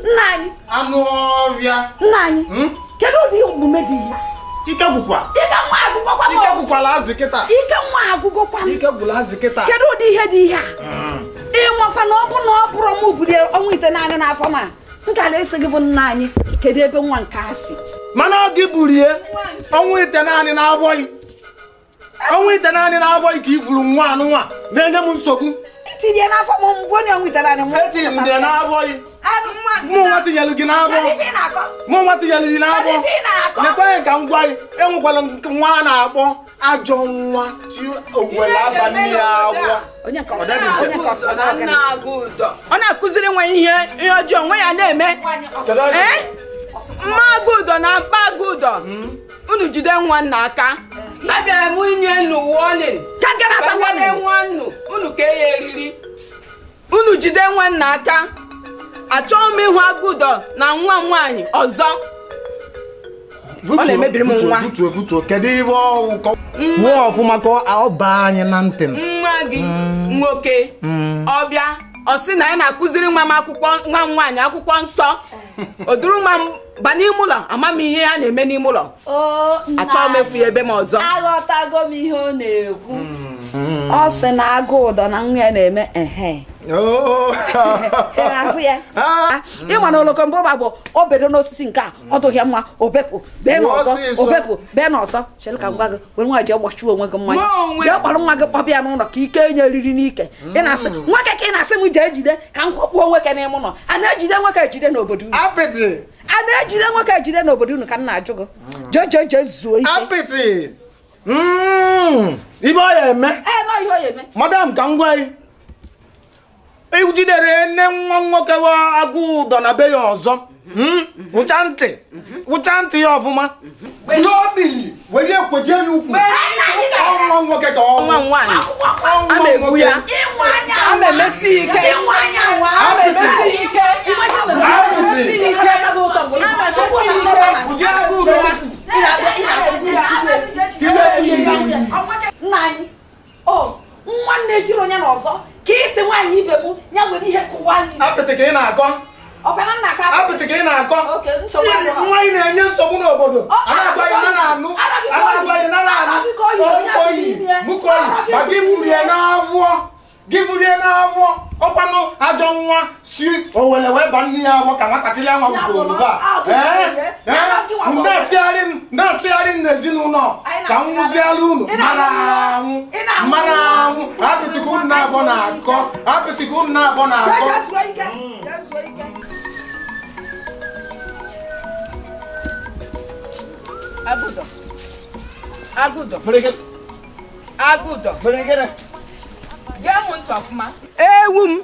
nna anyị
anụ ọrịa
nna anyị kedu ụdị omume dị ya
ike gwụkwa ike gwụkwala azụ kịta
ike nwa agwụgwọkwa
ike gwụla azụ kịta
kedu ụdị ihe dị ihe a ịnwakwa na ọ bụ na ọ bụrụ m bulie ọnwa ite naanị n'afọ ma m ka na-esi gị bụ nna anyị kedu ebe nwa nke a si
mana ọ gị bulie ọnwa ite naanị n'abọ gị ọnwa ite naanị n'abọ gị ka i vuru nwa anụ nwa na-enye m nsogbu
itinye n'afọ m mbụ onye ọnwa ite naanị
etinye n'abọ gị mụ nwa tinyelu gị n'abọ mụ nwa tinyelu gị n'abọ nekweghị ka m gwa gị enwekwala nwa a na-akpọ ajọ nwa ti owele abalị ya agwọ
ọ na-akụziri nwa ihe ihe ọjọọ nwa ya na-eme mma Agụdọ na mkpa Agụdọ unu jide nwa nna aka abịara m inye nnu warning banyere nwa nnu unu ka ya eriri unu jide nwa nna aka achọghị m ịhụ Agụdọ na nwa m nwaanyị ọzọ ọ na-emebiri m nwa
butuo kedu ihe ọwụ nwa ọfụma ka ọ baa anyị na ntị
nwa gị nwoke ọ bịa ọ sị na ya na-akụziri nwa m akwụkwọ nwa m nwaanyị akwụkwọ nsọ o duru nwa m ba n'ime ụlọ ama m ihe a na-eme n'ime ụlọ achọghị m efu ya ebe m ọzọ
aghọtago m ihe ọ na-ekwu ọ sị na Agụdọ na nwa ya na-eme ehe ịma na olokombụba bụ obedo n'osisi nke a ọ dụghị mma obepụ bee n'ọzọ obepụ bee n'ọzọ chere ka m gwa gị were nwa jee gbachuo onwe gị mmanya jee kpọrọ nwa gị kpọbịa n'ụlọ ka ike enye riri n'ike ị na-asị nwoke ka ị na-asị m jee jide ka m kwakpuo nwoke n'ime ụlọ a na-ejide nwoke ejide n'obodo unu a na-ejide nwoke ejide n'obodo unu ka m na-ajụ gị jee jee jee zuo ike
apịtị ibe ọ ya eme madam ka m gwa gị ejidere nne nwa nwoke Agụdọ na be ya ọzọ wụcha ntị ya ọfụma n'obili were ekweje ya ukwu nwa nwoke ka ọ
nwa nwaanyị a na-egbu ya a na-emesi ike a na-emesi ike
ọzọ ka isi nwaanyị ibe m ya nwere ihe kụwa anyị.
Apịtị ka ị na-akọ.
Ọkwa na nna ka
apịtị ka ị na-akọ. Nwa ị na-enye nsogbu n'obodo. A na-agwa gị nara anụ. A na-agwa gị nara anụ. Ọkụkọ yi, mụkọ yi, maka iburu ya n'avụọ. Gị buru ya n'avụọ. Ọkwanụ ajọ nwa si owele wee ba nne ya avọ ka nwatakịrị ahụ gwuru ugbu a. Na-atịgharị m n'ezinụlọ ka m nwụziala unu mara anwụ mara anwụ apịtị ka unu na-abọ na-akọ apịtị ka unu na-abọ na-akọ.
Agụdọ. Agụdọ. Agụdọ. Gee m ntị ọfụma. Ewu m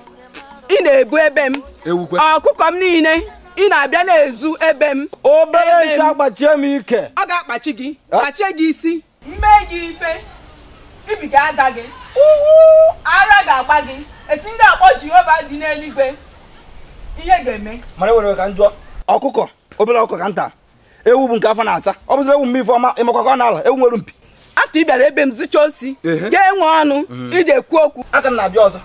ị na-ebu ebe m. Ọkụkọ m niile ị na-abịa na-ezu ebe m.
Obere ncha agbachie m ike.
Ọ ga-akpachi gị, kpachie gị isi, mmee gị ife, ibi ga-ada gị, ara ga-agba gị, esi ndị akpọ Jehova dị n'eluigwe, ihe ga-eme.
Mara were ka njọ ọkụkọ, obere ọkụkọ ka nta. Ewu bụ nke afọ na-asa. Ọ bụzịrị ewu mgbe ife ọma ịmakwa ka ọ na-ala ewu nwere mpi.
Afta ị bịara ebe m zụcha osi, ga-enwe ọnụ iji ekwu okwu.
Aka m na-abịa ọzọ.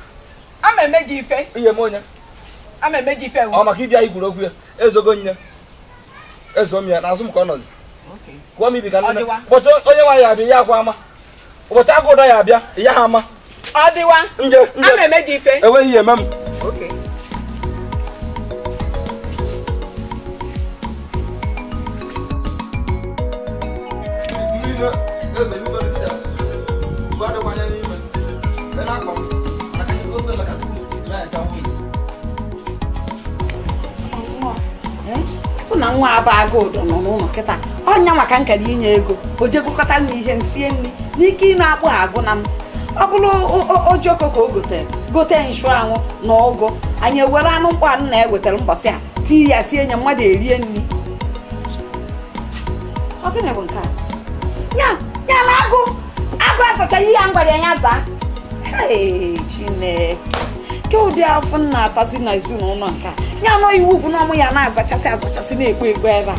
Ama eme gị ife.
Ihe m onye.
Ama eme gị ife.
Ọ maka ịbịa igwuru okwu ya. Ezogo nye. Ezo m ya n'azụ m ka ọ nọzi. Kụọ m ibi ka nne. Ụbọchị onye nwaanyị abịa ya akwa ama. Ụbọchị agụ ụdọ ya abịa ya ha ama.
Ọ dịwa.
Nje nje.
Ama eme gị ife.
Enweghị ihe eme m.
Na nwa aba agụdọ nọ n'ụlọ kịta ọnya maka nkara inye ego o jegokọta na ihe nsie nri n'ike ị na-akpụ agụ na m ọ bụrụ ojoko ka o gotere gote nchụanwụ na ụgụ anyị ewere anụ mkpọ anụ na-ewetara mbọsị a tii ya sie nye mmadụ erie nri. Ọ gịnị bụ nke a? Ya ya na agụ agụ asachaghị ihe m gwara ya zaa. Ee, Chineke ke ụdị afọ m na-atazi na ezinụlọ nke a ya nọ iwu bụ na ọmụ ya na-azachasị azachasị na-ekpo ekpo ebe a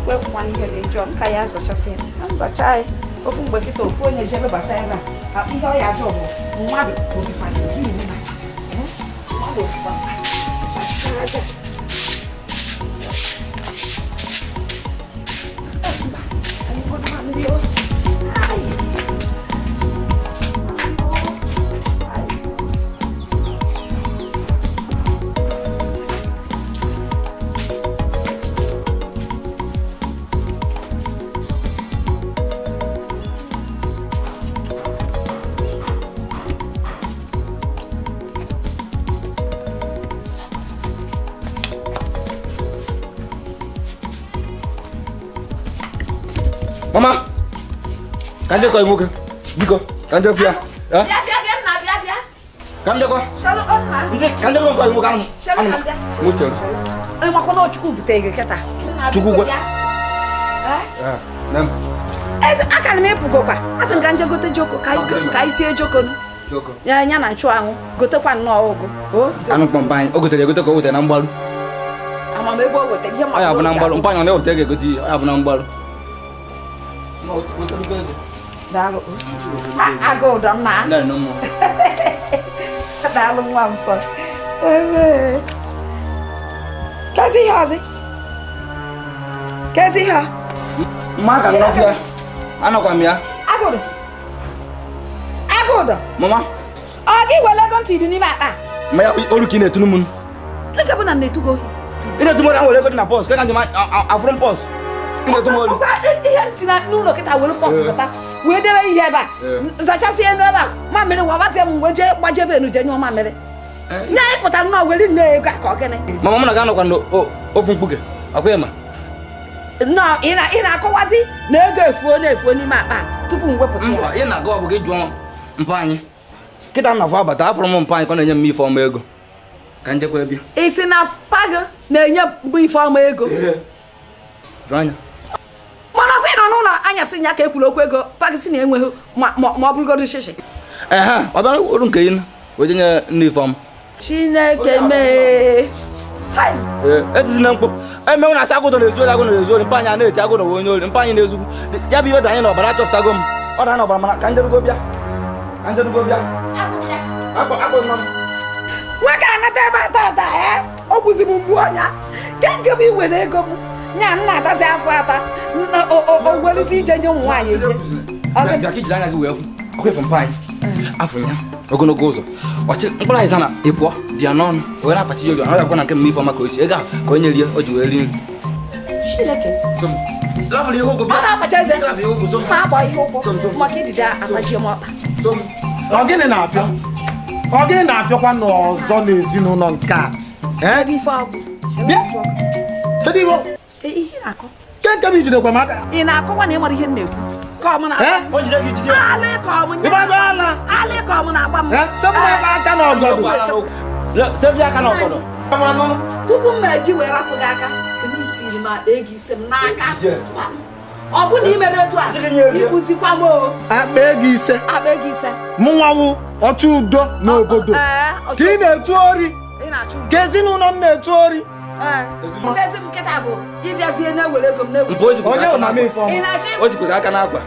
wepụkwa ihe dị njọ nka ya azachasị na nzacha ya ofu mgbe kịta ofu onye jebe bata ebe a ihe ọ ya ajọ bụ mmadụ obikwara ezinụlọ na mmadụ ofikwa aja.
Mama, ka nje kọ nwoke biko ka nje fia.
Bịa bịa bịa nna bịa bịa.
Ka nje kọ.
Shalụ nna.
Nje ka nje kọ nwoke anụ.
Shalụ ka bịa.
Mo chere.
Ị makwa na Chukwu bute gị kịta.
Chukwu gwa.
Eh?
Nem.
Eze aka na m epugokwa. Asị m ka nje gote joko ka anyị sie joko nu.
Joko.
Ya nya na nchụanwụ gotekwa nnọọ ụgụ. O.
Anụ kpọmpa anyị o gotere egote ka o gotere na mgbaru.
Ama m ebe o gotere ihe ma.
Ọ ya bụ na mgbaru mpanya na eweta ga-egote ọ ya bụ na mgbaru.
Daalụ. Agụdọ nna. Daalụ nwa m sọ. Kezi ihe ọzọ? Kezi ihe?
Mma ka nnọkụ ya. Anọkwa m ya.
Agụdọ. Agụdọ.
Mama.
Ọ gị were ego ntị dị n'ime akpa?
Ma ya olu ka ị na-etunu m.
Nke bụ na m na-etugo ohi.
Ị na-etu m olu, ahụ were ego dị na pọs. Ka njem afụrụ m pọs.
Ihe ntị na n'ụlọ kịta were pọs pụta wee debe ihe ebe a zachasị elu ebe a mamịrị wabazie m wee jee gbajebe enu jee nyụọ mamịrị nye anyị pụtara nnọọ were nne ego a ka ọ gịnị.
Mama mụ na gị anọkwa n'ofu mkpuke ọkwa ịma
nnọọ ị na-akọwazi na ego efuo na-efuo n'ime akpa tupu m wepụta ya.
Ị na-aga ọ bụ gị jụọ mpụ anyị kịta m na-afọ abata afọrọ m mpụ anyị ka ọ na-enye m ife ọma ego ka njekwa bịa.
Ị sị na mpa gị na-enye mbụ ife ọma ego?
Jụọ anya.
Mana ọkwa ị nọ n'ụlọ anyasị nya ka ekwuru okwu ego pakisi na-enweghị ma ọ bụrụgodu shishi.
Ehe, ọ bịara olu nke ị wee nye nne Ifeọma.
Chineke mee.
Etizina mkpu emenwụ na asị agụdọ na-ezu ori agụ na-ezu ori mpa anyị a na-eti agụdọ wee onye ori mpa anyị na-ezugwu ya bụ ihe dị anyị n'ọbara achọpụtago m ọ dị anyị n'ọbara mana ka njerugo bịa ka njerugo bịa.
Nwoke anata ebe atata ọ bụzi m mgbu ọnya ke nke bụ iwere ego m nya nna atazi afọ ata o welụzi ije nye ụmụ nwaanyị eje.
Bịa ka ijiri anya gị wee fụ ọkwa ịfụ mpa anyị afọ ya ogologo ụzọ ọchị mkpụrụ anyị na ịpụọ dị ya n'ọnụ were afachi elu anaghị akwa na nke mme ifeọma ka o si ego ahụ ka onye rie o ji wee rie nri.
Chineke
ọ gịnị na-afịọ? Ọ gịnị na-afịọkwa n'ọzọ n'ezinụlọ nke a? Kedu ibo? Ke nke bụ ijidekwa m aka?
Ị na-akọwa na ị mara ihe m na-ekwu? Ka ọ mụ na alị ka ọ mụ na-agba m.
Sepụ aka n'ọgọdọ.
Sepụ aka n'ọgọdọ.
Tupu m eji wee rapụ gị aka, itiri m akpa ego ise m n'aka. Ọ bụ na ị mere etu a, igbuzikwa m o.
Akpa ego ise.
Akpa ego ise.
Mụ nwawu ọchụ udo n'obodo. Ka ị na-etu ori. Ka ezinụlọ m na-etu ori.
Ezi m nkịta bụ ịbịazie na-ewere ego m na-ewere.
O jikwara aka n'akwa.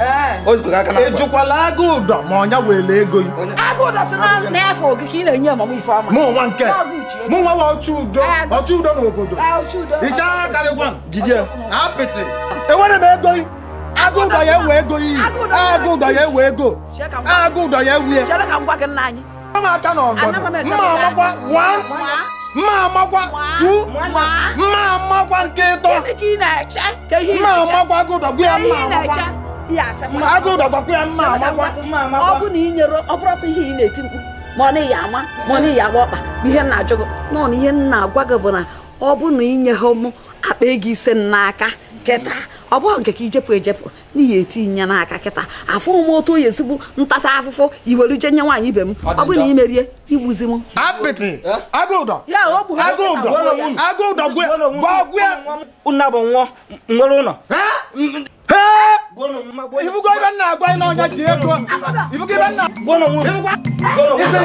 Ị jụkwala agụ ụdọ ma ọnya were ego yi.
Agụ ụdọ si n'afọ gị ka ị na-enye ọmụmụ Ifeọma.
Mụ nwa nke mụ nwa wa ọchụ udo n'obodo. Ịchaa karịkwa apịtị. Ewere m ego yi. Agụ ụdọ ya ewe ego yi. Agụ ụdọ ya ewe ego. Agụ ụdọ ya ewe.
Chere ka m gwa gị nna anyị.
Mma aka n'ọgọdọ. Mma amakwa 1. Mma amakwa 2. Mma amakwa nke 3. Mma amakwa agụ ụdọ gwa ya mma amakwa. Agụ ụdọ gwakwa ya mma amakwa.
Ọ bụ na ị nyere ọ bụrụkwa ihe ị na-eti mkpu ma ọ na-eyi ama ma ọ na-eyi agba ọkpa bụ ihe m na-ajụ gị nọ na ihe m na-agwa gị bụ na ọ bụ na inye ha mụ akpa ego ise n'aka kịta ọ bụghị nke ka ijepụ ejepụ n'ihi etinye n'aka kịta afụ m otu oyi ezigbo ntata afụfụ iwere je nye nwaanyị ibe m ọ bụ na ị merie igbuzi m.
Apịtị agụ ụdọ agụ ụdọ agụ ụdọ gwa ya
unu abụ nwụọ nwere ụlọ.
Ifugo ibe nna agwa ị na ọnya ji ego. Ifugo ibe nna isi.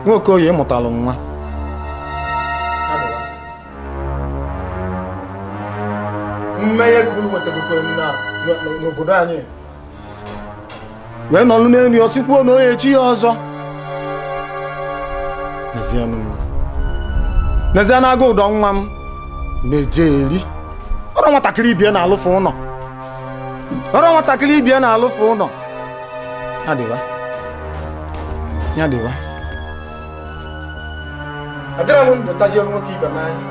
Nwoke oyi mụtalụ nwa. Mmehie ka unu wetagokwe n'obodo anyị wee nọlụ n'elu ọ sịkwuo na onye echi ya ọzọ. N'ezianụ agụ ụdọ nwa m na-eje eri. Ọrụ nwatakịrị ibie na-alụfụ ụlọ. Ọrụ nwatakịrị ibie na-alụfụ ụlọ. Ya dịwa. Ya dịwa. Adịra m ndụ tajie nwoke ibe m anya.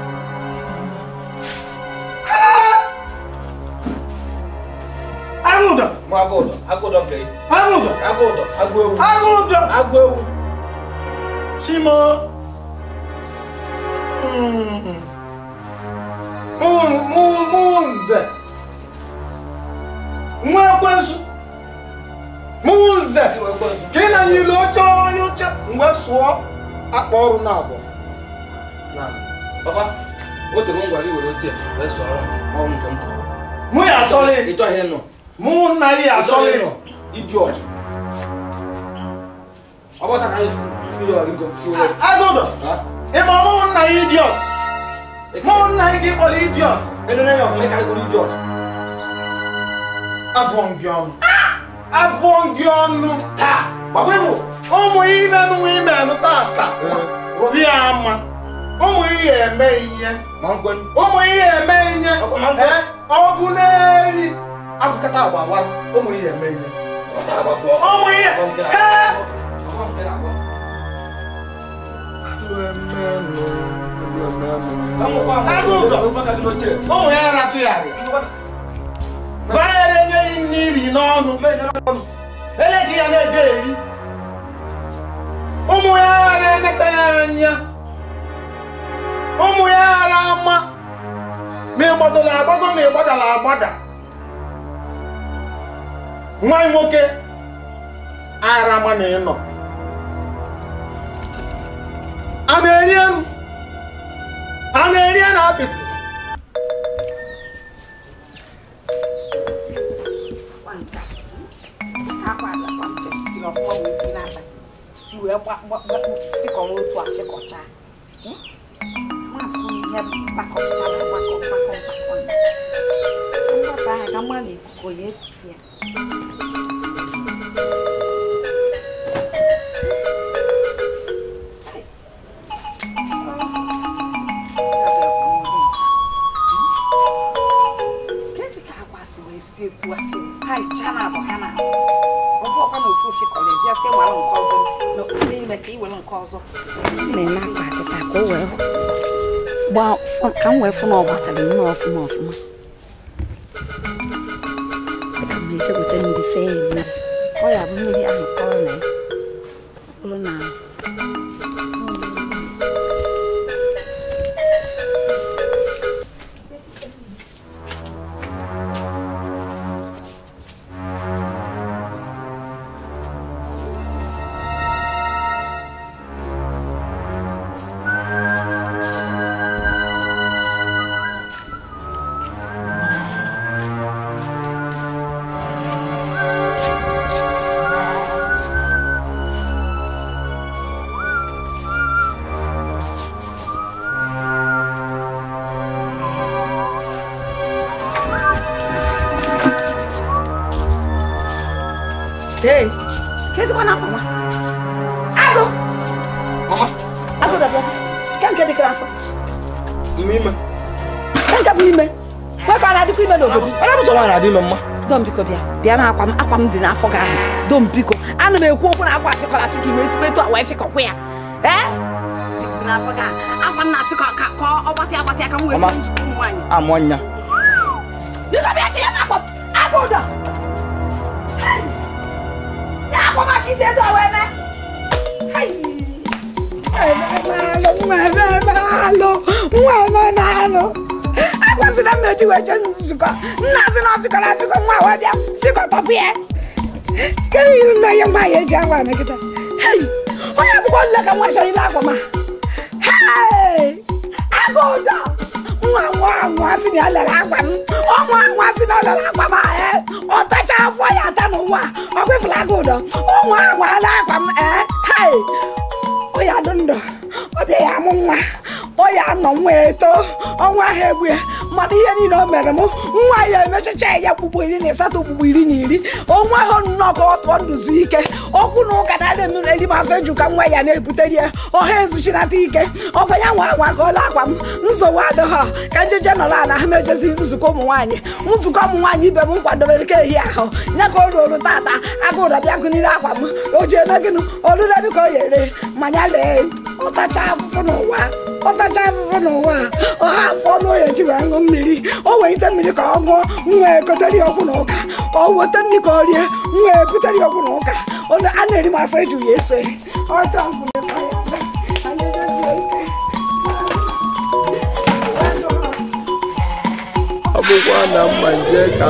Agụ ụdọ!
Agụ ụdọ, agụ ụdọ nke gị.
Agụ ụdọ!
Agụ ụdọ, agụ ewu.
Agụ ụdọ!
Agụ ewu.
Chimo! Mụ nze! Nwa ekwensu! Mụ nze! Ka ị na nyile oche onye oche mgbe sụọ akpa ọrụ na abụọ.
Papa, o tere ngwa gị were oche wee sụọrọ ọrụ nke m.
Mụ ya asọlị.
Ị chọghị ịnụ.
Mụ nna ya asọlị.
Idiot. Ọ bọta ka anyị
Agụdọ. Ị ma mụ nna ya idiot. Mụ nna ya gị kpọrọ idiot.
Elele ya ọfụma ịkarịgoro idiot.
Avọ gị ọnụ. Avọ gị ọnụ taa. Gbagwe mụ. Ụmụ ime nụ ime nụ tata. Rụbịa ya ama. Ụmụ ihe eme ihe. Ụmụ ihe eme ihe. Ọgụ n'eri. Agụkata agba awara. Ụmụ ihe eme ihe. Ụmụ ihe. Ee. Agụụdọ ụmụ ya ratụgharị gwara enyeghị mmiri n'ọnụ eleghị ya na-eje eri ụmụ ya ghara emeta ya anya ụmụ ya ghara ama ma ị gbadoro agbago ma ị gbadara agbada nwa nwoke aghara ama na ị nọ a na-eri na apịtị.
Ka m wee fụ na ọ gbatara nnọọ ọfụma ọfụma ka m eje gote mmiri fee ya mmiri ọ ya bụ mmiri ahụ kọrọ na ya bụrụ na Hey, qu'est-ce qu'on a pour moi? Ado!
Maman!
Ado d'abord. Quand qu'est-ce que tu as?
Mime.
Quand qu'est-ce que tu as? Quand a dit que tu as dit
maman.
Don't be copia. Biana aquam aquam din afoga. Don't be co. Ana me ku okwu na akwa afikọ la fiki me sipe to awa afikọ kwa ya. Eh? Na afoga. Akwa na asiko ka ka ogbati agbati aka m we nzuko mu nwanyi.
Amonya.
Biko bia chi ya akwa. Agodo. Hey. Ya akwa ma ki se to awa eme. Hey. Malo. Akwasị na mmeji wee jee nzukọ nna asị na ọfịkọrọ afịkọ nwa wee bịa fịkọtọpụ ya kedu yiri nna ya nwaanyị eji akwa megide onye akwụkwọ nle ka nwa chọrọ ile akwa ma agụ ụdọ nwa nwa nwa sị na ya lere akwa m ọnwa nwa sị na ọ lere akwa m ọ tacha afọ ya ata n'ụwa ọ kwefụla agụ ụdọ ọnwa nwa ala akwa m ọ ya dụ ndụ ọ bịa ya amụ nwa ọ ya nọ nwa eto ọnwa ahụ egbu ya mana ihe niile o mere m nwa ya emechacha ya kpukpu 18 kpukpu 10 onwe ahụ nnọọ ka ọ tụọ ndụzu ike okwu na ụka na adị m eri m afọ eju ka nwa ya na-ebutere ya ọha ezuchinata ike ọkwa ya nwa anwa ka ọla akwa m nsogbu adịghọ ka njeje nọrọ ala ha mejezi nzukọ ụmụ nwaanyị nzukọ ụmụ nwaanyị ibe m nkwadobere ka ehi ahụ ya ka o ruoru tata agụụ bịa gụnire akwa m o ji eme gịnụ olule ka o yere manya lee ọtacha afụfụ n'ụwa ọtacha afụfụ n'ụwa ọha afọ n'oye ji wee ṅụ mmiri o wee ite mmiri ka ọ ṅụọ nwa ekotere ya okwu na ụka ọ weta nri ka ọ rie nwa ebutere ya okwu na ụka a na-eri m afọ eju ya eso ọtọ
ọ na mma nje ka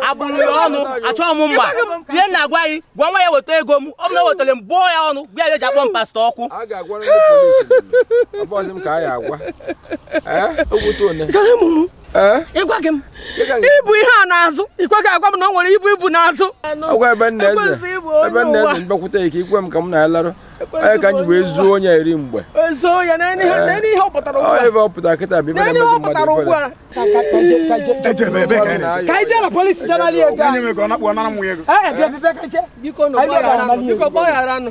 agbụrụ ya ọnụ achọghị m mgba ihe m na-agwa gị gwa nwa ya weta ego m ọ bụla wetara m bụọ ya ọnụ gwa ya eji akpọ m pastọ ọkụ
ịgwa gị m ibu ihe a n'azụ ịkweghị agwa m na o nwere ibu ibu n'azụ
ebe nna eze mgbakwute ike ikwe m ka m na-alarụ onye ka anyị wee zuo onye eri mgbe
ezuo ya n'elu ihe ọ pụtara ugbu a
ebe ọ pụtara kịta bụ ibe na-emezi mmadụ ifere
ka anyị jee na polisi jenali ego
biko gbagharanụ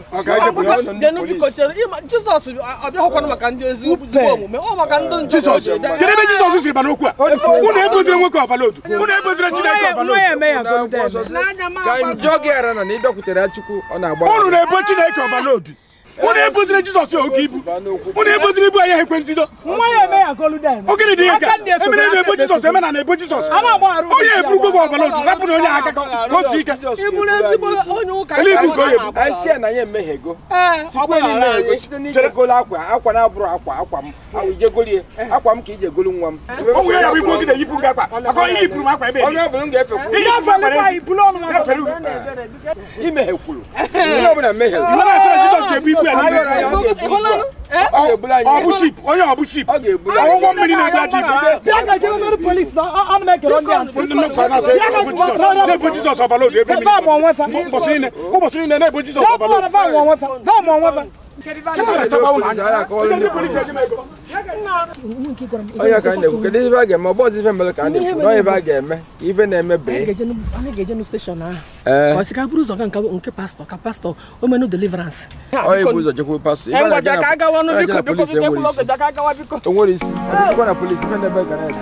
jenu biko chere Jizọs ọbịaghọkwanụ maka ndị ezigbo omume ọ maka ndị njọ
kedu ebe Jizọs siri bana okwu a unu eboziri nwoke ọvalodu unu eboziri Chineke ọvalodu
ka njọ gị ara na na ịbịakwutere Chukwu ọ na-agba
unu na-ebo Chineke ọvalodu. Unu ebuziri Jizọs oke ibu. Unu ebuziri ibu anyị ekwentị do.
Nwa ya eme ya golu dem.
Ogene dị ka emere na-ebo Jizọs eme na na-ebo Jizọs. Onye eburugo gị ọbalodu rapụ na onye aka ka o zuo ike.
Ị bụrụ ezigbo onye ụka.
Ele ibu ka onye bụ.
Anyị si na ya emeghego. Sikwe n'ime ego site n'ije golu akwa akwa na-abụrụ akwa akwa m. Awụ ije golie akwa m ka ije golu nwa m.
O nwere ya bụ ibu ogide yipụ gị akwa. Akọ ihe yipụrụ m akwa ebe.
Onye ọbụla m ga-efekwu.
Ihe afọ akwara
imehekwuru. Onye ọbụla mehere.
Iwe na-asị na Jizọs ga-ebu ibu ya n'ime. Ọ bụ ship, onye ọ bụ ship. Ọgwụgwọ mmiri na-ebu ajọ ibu.
Bịa ka jebe n'ọrụ polisi na ana m ekere ndị a.
Na-ebu Jizọs ọbalodu ebe mmiri. Ụbọchị niile na-ebu Jizọs ọbalodu.
Onye ka na-ekwu kedu ife a ga-eme ọ bụzi ife mere ka a na-ekwu na ife a ga-eme ka ife na-eme bee.
Anyị ga-eje na steshọn ahụ. Ọ sị ka buru ụzọ ga nke pastọ ka pastọ o menu deliverance.
Onye bụ ụzọ jekwuru pastọ. O nwere isi. Ejekwa na polisi ife na-eme ka na-eme.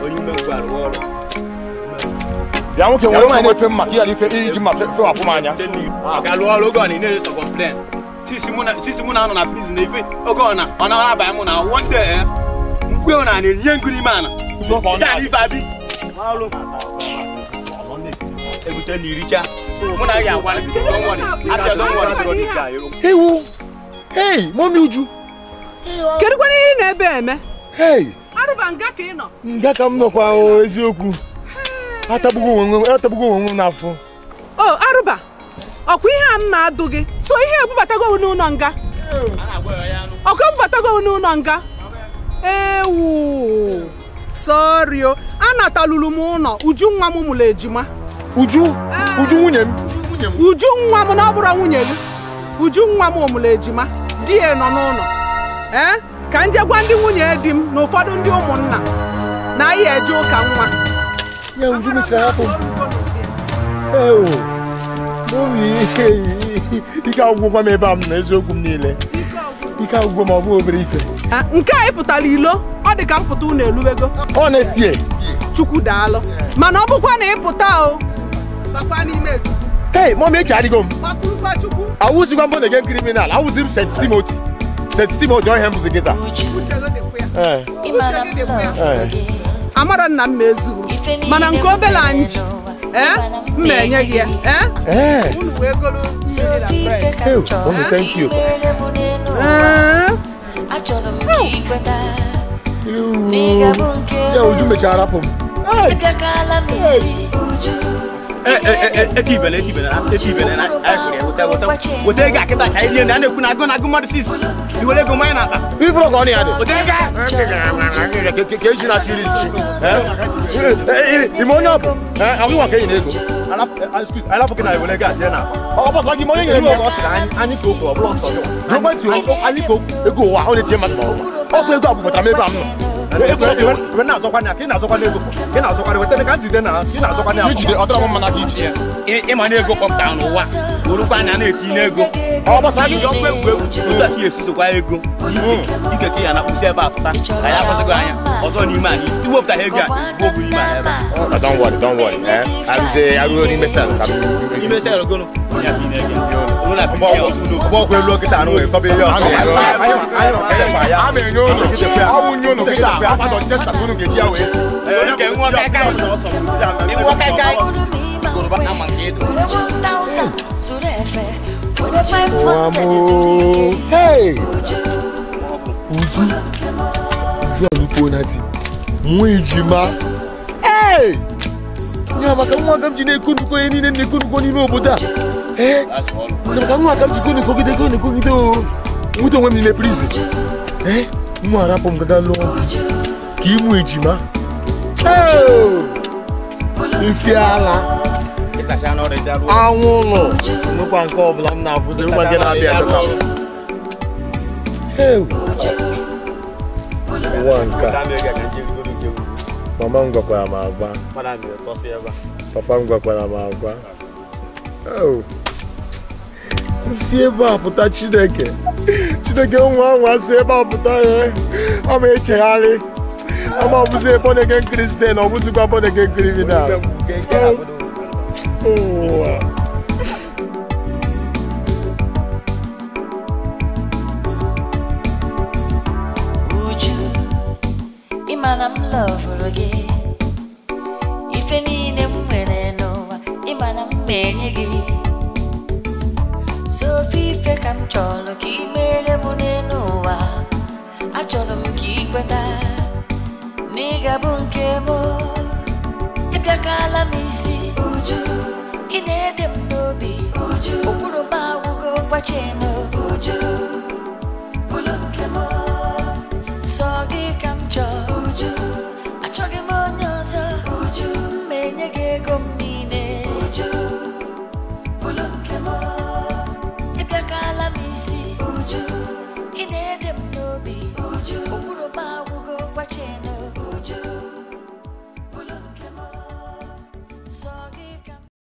Onye umengwụ arụ ọrụ.
Bịa nwoke nwere nwa efe mma ka ị ghara ife iji mma fewapụ m anya.
Ọ ga-alụ ọrụ oge ọ na-ere complain. Sisi mụ na anọ na prison na ife oge ọ na na-abanye mụ na one day mkpu ọ na-enye nkụ n'ime ana. Daa ife abi. Ebute na iricha. Mụ na ya agwa don't worry. Abịa don't worry.
Ewu. Hey, mommy Uju.
Kedu kwana ihe ị na-ebe eme?
Hey.
Arụba nga ka ị nọ.
Nga ka m nọkwa eziokwu. Atabugo onwe m n'afọ.
O Arụba, ọkwa ihe a m na-adụ gị so ihe ebubatago n'ụlọ nga. Ọkwa ebubatago n'ụlọ nga. Ewu sorry o, anatalulu m ụlọ Uju nwa m mụrụ ejima.
Uju? Uju nwunye m?
Uju nwa m na ọ bụrụ nwunye gị. Uju nwa m mụrụ ejima, di ya nọ n'ụlọ. Ee, ka nje gwa ndị nwunye di m na ụfọdụ ndị ụmụnna na anyị eje ụka nwa.
Ya Uju mechara hapụ m. Ewo, mommy, ike agwụgwọ m ebe a m na eziokwu m niile. Ike agwụgwọ m ọ bụ obere ife.
Nke a ịpụtara ilo, ọ dị ka mpụta unu elubego.
Honestly.
Chukwu daalụ. Mana ọ bụkwa na ịpụta o. Bakwa n'ime Chukwu.
Hey, mommy, echegharịgo m.
Gbakwurukwa Chukwu.
Awụzikwa m born again criminal. Awụzi m St. Timothy. St. Timothy ọhịa m bụzi kịta.
Amara nna m ezugbo mana nke obere anyị ji m na-enye gị ya unu wee goro mmiri na bread.
Thank you. Ya Uju mechara rapụ m.
Etibele weta ego akịta ka anyị na na-ekwu na agụ na agụ mmadụ sis iwere ego mmanya na-akpa
ibụrụ ka ọ na-adị ka eji na-achị iri ji ime onye ọ bụ ahụwa ka enyi na ego
alapụ gị na ewere ego a na
ọ gbasara gị ma onye nyere ego ọ sịrị anyị ka okwu ọ bụla ọsọ gị ekwentị anyị ka okwu ego ụwa ọ na-etinye mmadụ n'ọnwa ọ bụ ego a bụbatara m ebe a m nọ
ị na-azọkwa na ego ị na-azọkwa wetara ka njide na ị na-azọkwa na
ijide ọ dọrọ mma n'aka iji
ịma na ego kpọpụtara n'ụwa orukwa anya na-etinye ego
ọ gbasara gị
ọkwa egwu egwu otu a ka esisokwa ego ike ka ya na-akpụsi ebe a pụta ka ya akwụsịgo anya ọzọ n'ime anyị iwepụta ego a bụ n'ime anyị ebe
a. Don't worry, don't worry. Arụo n'ime sel ka
n'ime sel gụnụ
ọgbọkwa elu okịta anụ wee kọba ihe ọzọ
a na-enye ụlọ ọ bụ nye ụlọ kịta akpatọ Chester unu ga-eji ya wee Hey! Uju! Uju alụkwo na di nwa ejima. Hey! Ya maka nwa ka m ji na-eko nnukwu ihe niile na-eko nnukwu n'ime obodo a. Ee! Maka nwa ka m ji ko-ekogide o. Nwute onwe m n'ime prison. Ee! Nwa arapụ m gaga lụọ di ka ịmụ ejima. Hey! Ifi ala. Anwụ ụlọ nwekwa nke ọbụla m na-afụzi nwa gị na-abịa achọta m. Ụwa nke a. Mama m gwakwara m agwa. Papa m gwakwara m agwa. M si ebe a pụta Chineke. Chineke nwa anwa si ebe a pụta ya. Ọ ma echegharị. Ama ọ bụzi born again Christian, ọ bụzikwa born again criminal.
Uju, ịma na m lọvụrụ gị. Ife niile m nwere n'ụwa, ịma na m na-enye gị. Sofi ife ka m chọrọ ka ị mere m n'elu ụwa. Achọrọ m ka ị kweta na ị ga-abụ nke m. Ịbịakala m isi, Uju, ị na-ede m n'obi, Uju, ụkpụrụ m agwụgo gbachenu, Uju.